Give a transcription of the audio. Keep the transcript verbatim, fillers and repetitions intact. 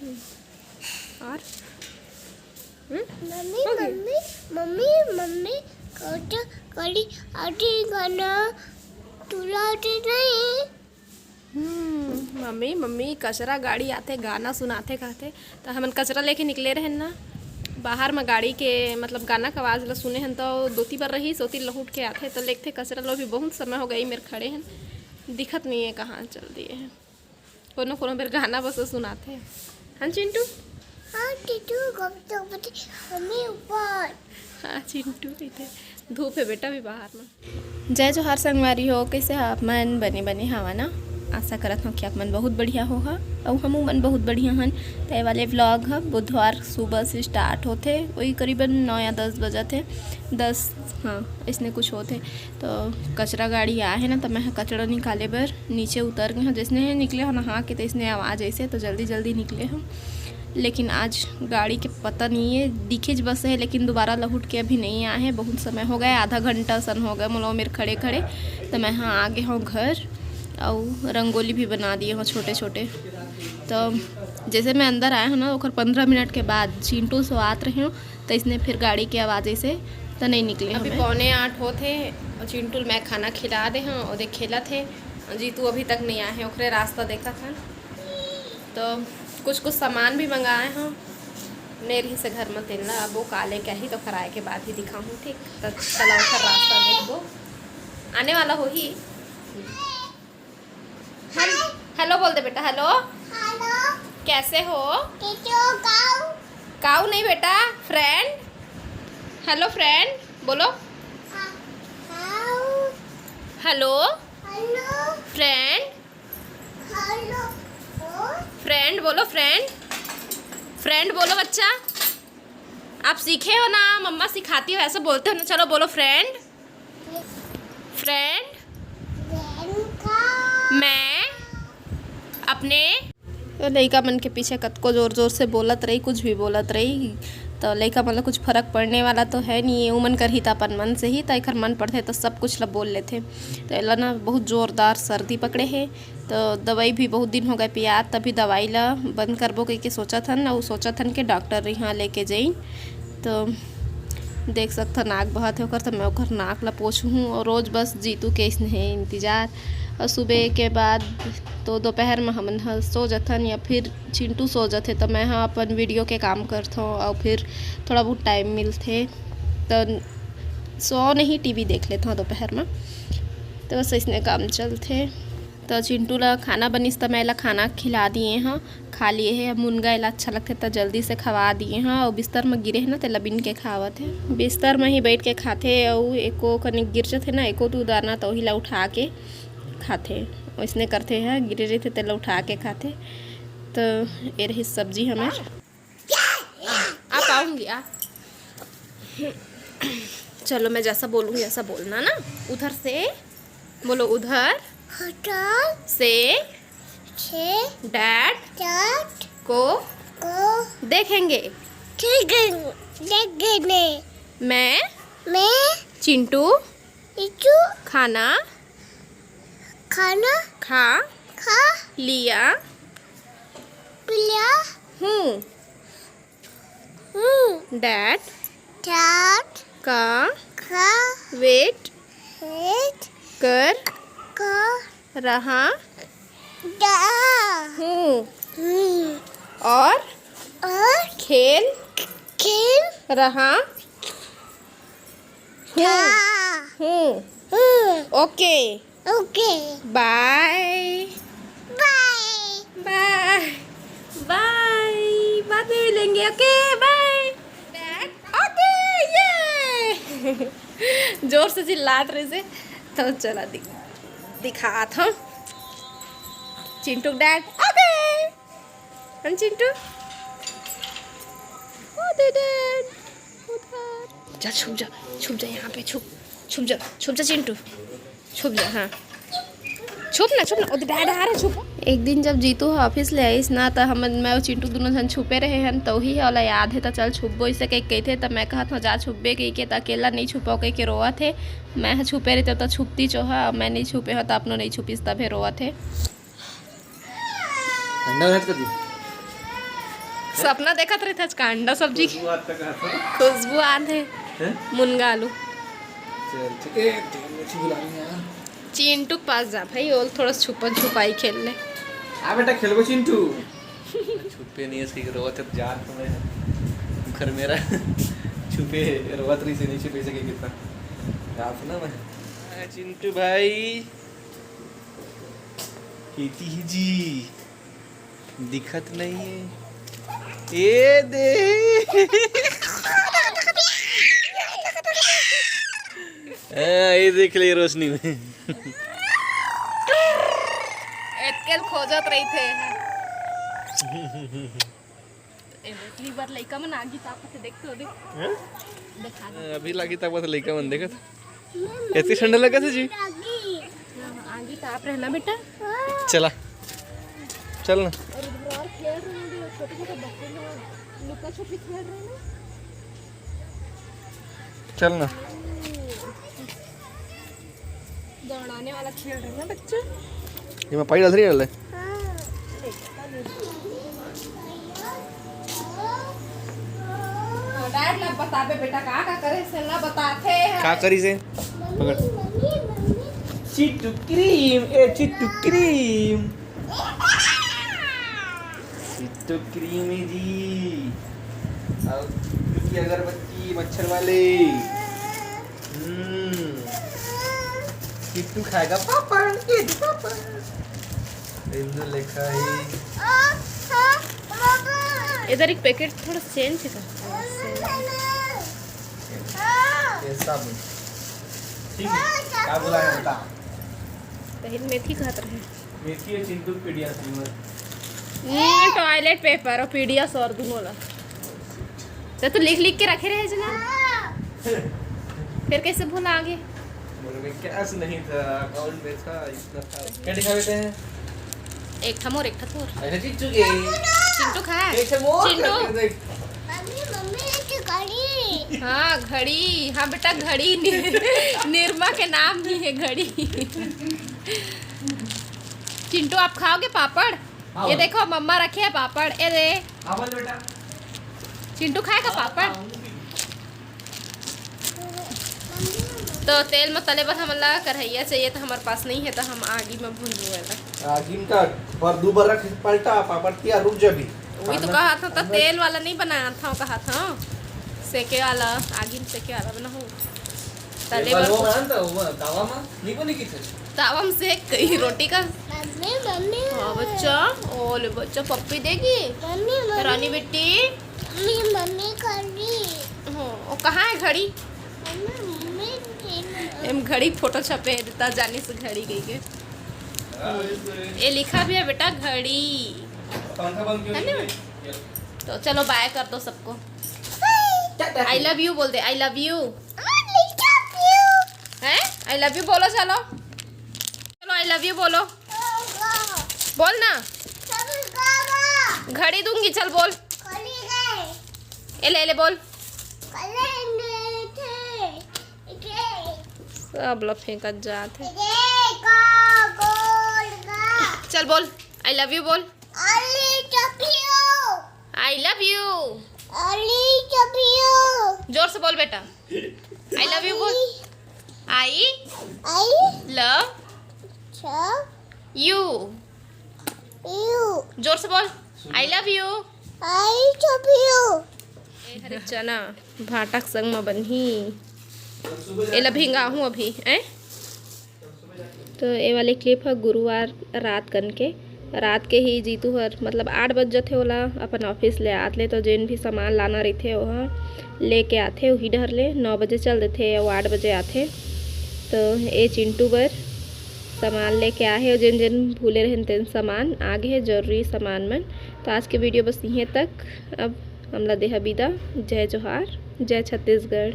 और हम्म? Mummy, OK। Mummy, mummy, mummy, cut करी आटी गाना तुलाते नहीं। हम्म, मम्मी, मम्मी, कचरा गाड़ी आथे, गाना सुनाथे कहथे। त हमन कचरा लेके निकले रहेन ना, बाहर म गाड़ी के, मतलब, गाना के आवाज़ ल सुने हन, त दोती बर रहिस, ओती लहुट के आथे, त लेगथे कचरा लो। भी बहुत समय हो गई मेर खड़े हन, दिखत नहीं है, कहाँ चल दिए हैं। कोनो कोनो बेर गाना बस सुनाथे। हाँ चिंटू? हाँ चिंटू, गप तो बते, मम्मी ऊपर। हाँ चिंटू कहिथे, धूप है बेटा भी बाहर में। जय जोहार संगवारी हो, कैसे हो आप मन? बने बने हवा ना? आशा करत हूँ कि आप मन बहुत बढ़िया होहा, अउ हमू मन बहुत बढ़िया हन। त ये वाले vlog ह बुधवार सुबह से start होथे, वही करीबन नौ या दस बजत हे, दस, हाँ, इसने कुछ होथे। तो कचरा गाड़ी आए हे ना, तो मैं ह कचरा निकाले बर नीचे उतर गए हूँ। जैसने निकले हो नहा के, तो इसने आवाज़ ऐसे, तो जल्दी जल्दी निकले हूँ। लेकिन आज गाड़ी के पता नहीं है, दिखेच बस है, लेकिन दोबारा लहुट के अभी नहीं आए हैं। बहुत समय हो गया, आधा घंटा सन हो गया मोला मेर खड़े खड़े। तो मैं हाँ आ गए हूँ घर, और रंगोली भी बना दिए हूँ छोटे छोटे। तो जैसे मैं अंदर आया हूँ ना, ओकर पंद्रह मिनट के बाद चिंटू सोआत रहे हूँ, तो इसने फिर गाड़ी के आवाज़ ऐसे तो नहीं निकले अभी हमें। पौने आठ होत हे, और चिंटू ल मैं खाना खिला दे हूँ, ओदे खेलत हे। जीतू अभी तक नहीं आए हैं, ओकरे रास्ता देखत हन। तो कुछ कुछ सामान भी मंगाए हूँ, नहीं रही से घर में तेला, अब वो काले क्या ही तो कराए के बाद ही दिखाऊँ, ठीक? तो चला ओकर रास्ता देखबो, आने वाला हो ही। हेल-, हेलो बोल दे बेटा, हेलो। हेलो। कैसे हो? कैसे हो, काऊ? काऊ नहीं बेटा, friend। हेलो friend बोलो। हाँ, काऊ। Hello. Hello. Friend। Hello. Friend बोलो, friend। Friend बोलो बच्चा। आप सीखे हो ना, मम्मा सिखाती हो, ऐसा बोलते हो ना। चलो बोलो, friend। Friend। Friend का। मैं अपने तो लइका मन के पीछे कतको जोर जोर से बोलत रही, कुछ भी बोलत रही, तो लइका मन ला कुछ फर्क पड़ने वाला तो है नहीं। उमन करही त अपन मन से ही, त एकर मन पड़थे त सब कुछ ला बोल लेथे। तो एला ना बहुत जोरदार सर्दी पकड़े हे, तो दवाई भी बहुत दिन हो गए पियात, तभी दवाई ला बंद करबो कहिके सोचत हन, अउ सोचत हन कि डॉक्टर यहाँ लेके जाई। तो देख सकथन, नाक बहत हे ओकर, तो मैं ओकर नाक ला पोछहूँ। और रोज बस जीतू के इसने हे इंतजार। और सुबह के बाद तो दोपहर में हमन ह सो जथन या फिर चिंटू सो जथे, तो मैं ह अपन वीडियो के काम करथों और फिर थोड़ा बहुत टाइम मिलथे तो सो नहीं, टीवी देख लेथों दोपहर में। तो बस इसने काम चलथे। तो चिंटू ला खाना बनिस, त मैं ला खाना खिला दिए हँ, खा लिए हे। अब मुनगा एला अच्छा लगथे, त जल्दी से खवा दिए हँ। अउ बिस्तर म गिरे हे ना, तेला बिन के खावत हे। बिस्तर म ही बैठ के खाथे, अउ एको कनी गिर जथे ना, एको दू दाना, त ओही ला उठा के खाथे। ओइसने करथे ह, गिरे रहिथे, तेला उठा के खाथे। त ए रही सब्जी हमर। आ पाऊंगी, आ। चलो, मैं जैसा बोलूंगी, ऐसा बोलना ना। उधर से बोलो, उधर हटा से से डैड डैड को को देखेंगे। ठीक है, देख गए। मैं मैं चिंटू इचू खाना खाना खा खा लिया पिलिया हूँ। हूँ। डैड डैड का का वेट वेट कर का रहा रहा हूँ। हूँ। और और खेल खेल रहा हूँ। रहा हूँ। हूँ। OK। OK। बाय। बाय। बाय। बाय। बाद में मिलेंगे। OK, बाय। डैड, OK, ये। जोर से चिल्लात रहे से। तो चला दिख-, दिखात हूँ। Chintu dad, OK। हम चिंटू। ओ दे दे। उधर। जा, छुप जा, छुप जा, यहाँ पे छुप, छुप जा, छुप जा चिंटू, छुप जा। हाँ, छुप ना, छुप ना, ओ दे डैड आ रहे, छुप। एक दिन जब जीतू ह ऑफिस ले आइस ना, त हमन, मैं अउ चिंटू दुनों झन छुपे रहे हन, त उही ह ओला याद हे, त चल छुपबो, इसे कह कहिथे, त मैं कहत हूँ, जा छुपबे कह के, त अकेला नहीं छुपाओ कह के रोवत हे। मैं ह छुपे रहिते त छुपती चोहा, मैं नहीं छुपे हो त अपनो नहीं छुपिस, तभे रोवत हे। अंडा हट कर दी। सपना देखत रहिथस का अंडा सब्जी के? खुशबू आत हे। हैं? मुनगा आलू। चल, ठीक हे, तेल में छुबला नहीं यार। चिंटू के पास जा भाई, ओला थोड़ा छुपन छुपाई खेल ले। आ बेटा, खेलबो चिंटू। छुपे नहीं हे, इसकी रोवत हे, जान तो मैं घर मेरा छुपे रोवत रही से नहीं छुपे सके कितना। रात ना मैं। आ, चिंटू भाई। खेती ही जी। दिखत नहीं हे। ए दे। हाँ, ये देख ले रोशनी में। एतकेल खोजत रहिथे। ए, देख ली बार लइका मन आगी तापत हे, देख तो देख। हैं? देखा दे। अभी लागी तापत लइका मन देखत। एतकी ठंडा लगत हे जी। हाँ, आगी ताप रहे ना बेटा। चला, चल ना। और उधर और खेल रहे हैं, छोटे छोटे बच्चे लोग लुका छुपी खेल रहे हैं ना। चल ना। दौड़ाने वाला खेल रहे हैं ना बच्चे। ये मैं पाई डाल रही है। हाँ। डैड ला बताबे बेटा, का का करे से ना बताथे। का करी से? पकड़। चिट्टू क्रीम, ए चिट्टू क्रीम। चिट्टू क्रीम जी। और चिट्टू की अगरबत्ती मच्छर वाले। हम्म। चिट्टू खाएगा पापड़, चिट्टू पापड़। इधर लिखा है। इधर एक पैकेट थोड़ा चेंज कर। ये साबुन। ठीक है, क्या बोला है बता। पहले मेथी खात रहे। मेथी और चिंटू पीडिया सिल्वर। हम्म, टॉयलेट पेपर और पीडिया सौर दोनों ला। तो तू लिख लिख के रखे रहे जना। फिर कैसे भुला आगे? मेरे में कैश नहीं था, अकाउंट में था, इतना था। क्या दिखा देते हैं? एक ठा मोर, एक ठा तोर। अच्छा, चिंटू के। चिंटू खाए? एक ठा मोर चिंटू। करके देख। मम्मी, मम्मी, ये तो घड़ी। हाँ, घड़ी। हाँ बेटा, घड़ी नि-, निरमा के नाम ही है घड़ी। चिंटू, आप खाओगे पापड़? हाँ, ये बोल। देखो, मम्मा रखे हैं पापड़। ए दे। हाँ, बोल बेटा। चिंटू खाएगा हाँ, पापड़? खाऊंगी। तो तेल में तले बर हमन ला कढ़ैया चाहिए, तो हमारे पास नहीं है, तो हम आगी में भूंजबो एला। आगी में का? पर दू बार रख पलटा, पापड़ तियार, रुक जा अभी। वही तो कहा था, तो तेल वाला नहीं बनाया था, कहा था सेके वाला, आगी में सेके वाला बनाओ। तले तेल वाला बर वो कुछ बनान था, वो तावा में नहीं बनी की थे। तावा में सेक गई रोटी का। Mummy, mummy. हाँ बच्चा, ओ ले बच्चा, पप्पी देगी। Mummy, mummy. रानी बेटी। मम्मी, मम्मी घड़ी। हो, ओ कहाँ है घड़ी? Mummy, mummy, mummy. एम घड़ी फोटो छपे है, देता जानी से घड़ी गई के। ये लिखा भी है बेटा, घड़ी। पंखा बंद क्यों है ना? नहीं किया? तो चलो, बाय कर दो सबको। टाटा। I love you बोल दे, I love you। I love you। हैं? I love you बोलो, चलो। चलो, I love you बोलो। बोल ना। घड़ी दूंगी, चल बोल। ए ले, ले बोल। सब ला फेंकत जात है। चल बोल, I love you बोल। I love you। जोर से बोल बेटा। I love you बोल। I love you। जोर से बोल। I love you। ए हरे चना भाटा के संग म बनही। एला भिंगाहूँ अभी, हैं? तो ये वाले क्लिप ह गुरुवार रात कन के। रात के ही जीतू हर, मतलब, आठ बज जथे ओला अपन ऑफिस ले आत ले, तो जेन भी सामान लाना रहिथे ओहा लेके आथे। उही डहर ले नौ बजे चल देथे अउ आठ बजे आथे। तो ए चिंटू बर सामान लेके आहे, अउ जेन जेन भूले रहेन तेन सामान आ गे हे, जरूरी सामान मन। तो आज के वीडियो बस इहें तक। अब हमला देहा बिदा। जय जोहार, जय छत्तीसगढ़।